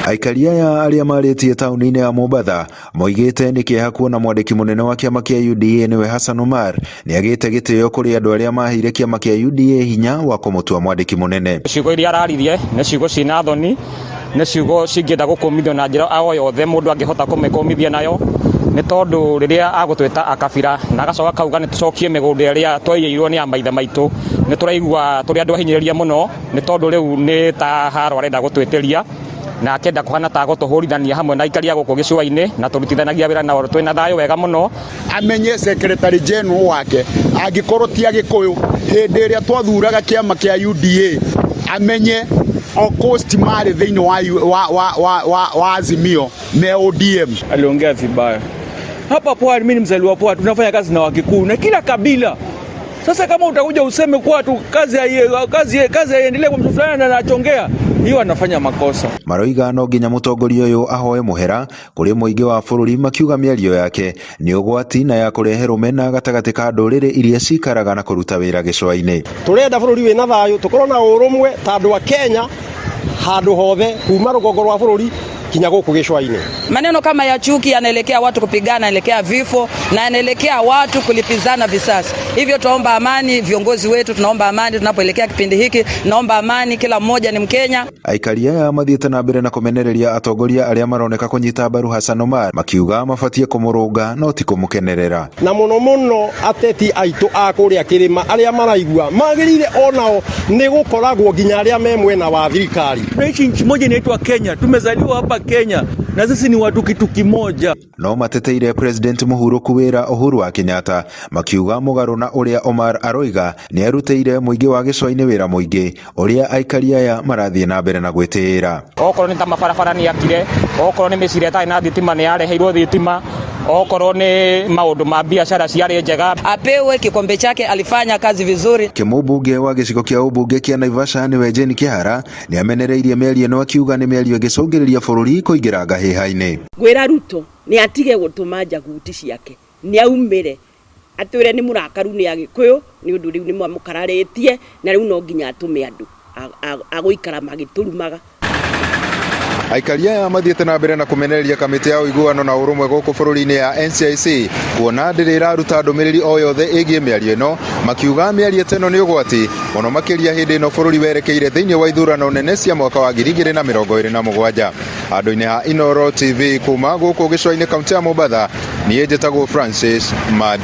Aikari aya arĩa marĩtie taũni-inĩ ya Mombatha moigĩte nĩ kĩeha kuona mwandĩki mũnene wa kĩama kĩa UDA nĩwe Hassan Omar nĩagĩte gĩtĩo kũrĩ andũ arĩa maheire kĩama kĩa UDA hinya wa kũmũtua mwandĩki mũnene. Ciugo iria araririe nĩ ciugo ciĩna thoni, nĩ ciugo cingĩenda gũkũmithio na njĩra o yothe mũndũ angĩhota kũmĩkũmithia nayo, nĩ tondũ rĩrĩa agũtwĩta akabira na agacoka akauga nĩ tũcokie mĩgũnda ĩrĩa twaiyĩirwo nĩ amaithe maitũ, nĩ tũraigua tũrĩ andũ ahinyĩrĩrie mũno, nĩ tondũ rĩu nĩ ta haro arenda gũtwĩtĩria na akenda kũhana ta gũtũhũrithania hamwe na aikari a gũkũ gĩcũa-inĩ, na tũrutithanagia wĩra nao twĩna thayũ wega mũno. Amenye secretary general wake angĩkorwo ti Agĩkũyũ, hĩndĩ ĩrĩa twathuraga kĩama kĩa UDA, amenye o coast marĩ thĩinĩ wa Azimio me ODM. Aliongea vibaya hapa Pwani. Mimi ni mzaliwa Pwani, tunafanya kazi na Wakikuyu na kila kabila. Sasa kama utakuja useme kuwa tu kazi haiendelee kwa mtu fulani na anachongea hiyo, anafanya makosa. Maroiga no nginya mũtongoria ũyũ ahoe mũhera kũrĩ mũingĩ wa bũrũri, makiuga mĩario yake nĩ ũgwati na ya kũrehe rũmena gatagatĩ ka ndũrĩrĩ iria cikaraga na kũruta wĩra gĩcũa-inĩ. Turenda bũrũri wĩna thayũ, tũkorwo na ũrũmwe ta andũ a Kenya handũ hothe kuma rũgongo rwa bũrũri kinya gũkũ gĩcũa-inĩ. Maneno kama ya chuki yanaelekea watu kupigana, yanaelekea vifo na yanaelekea watu kulipizana visasi. Hivyo tunaomba amani, viongozi wetu, tunaomba amani tunapoelekea kipindi hiki, tunaomba amani, kila mmoja ni Mkenya. Aikari aya mathiĩte na mbere na kũmenereria atongoria arĩa maroneka kũnyita mbaru Hassan Omar, makiuga mabatie kũmũrũnga no ti kũmũkenerera. Na mũno mũno ateti aitũ a kũrĩa kĩrĩma arĩa maraigua magĩrĩire onao nĩ gũkoragwo nginya arĩa me mwena wa thirikari. Tunaishi nchi moja inaitwa Kenya, tumezaliwa hapa Kenya na sisi ni watu kitu kimoja. No mateteire President mũhurũku wĩra Uhuru wa Kenyatta, makiuga mũgarũ na ũrĩa Omar aroiga, nĩ arutĩire mũingĩ wa gĩcũa-inĩ wĩra mũingĩ ũrĩa aikari aya marathiĩ na mbere na gwĩtĩĩra. Okorwo nĩ ta mabarabara nĩ akire, okorwo nĩ mĩciĩ ĩrĩa ĩtarĩ na thitima nĩ yareheirwo thitima, okorwo nĩ maũndũ ma biacara ciarĩ njega. Apewe kikombe chake, alifanya kazi vizuri. Kĩmũmbunge wa gĩcigo kĩa ũmbunge kĩa Naivasha nĩwe Jane Kĩhara nĩ amenereirie mĩario ĩno, akiuga nĩ mĩario ĩngĩcũngĩrĩria bũrũri kũingĩra ngahĩha-inĩ. Ngwĩra Ruto nĩ atige gũtũma njaguti ciake, nĩ aumĩre atwĩre nĩ mũrakaru nĩ Agĩkũyũ, nĩ ũndũ rĩu nĩ mamũkararĩtie na rĩu no nginya atũme andũ agũikara magĩtũrumaga. Aikari aya mathiĩte na mbere na kũmenereria kamĩtĩ ya ũiguano na ũrũmwe gũkũ bũrũri-inĩ ya NCIC kuona ndĩrĩ ĩraruta ndũmĩrĩri o yothe ĩgiĩ mĩario ĩno, makiuga mĩario ta ĩno nĩ ũgwati mũno makĩria hĩndĩ ĩno bũrũri werekeire thĩinĩ wa ithurano nene cia mwaka wa 2027. Handũ-inĩ ha Inooro TV kuma gũkũ gĩcũa-inĩ kaunti ya Mombatha, niĩ njĩtagwo Francis Madi.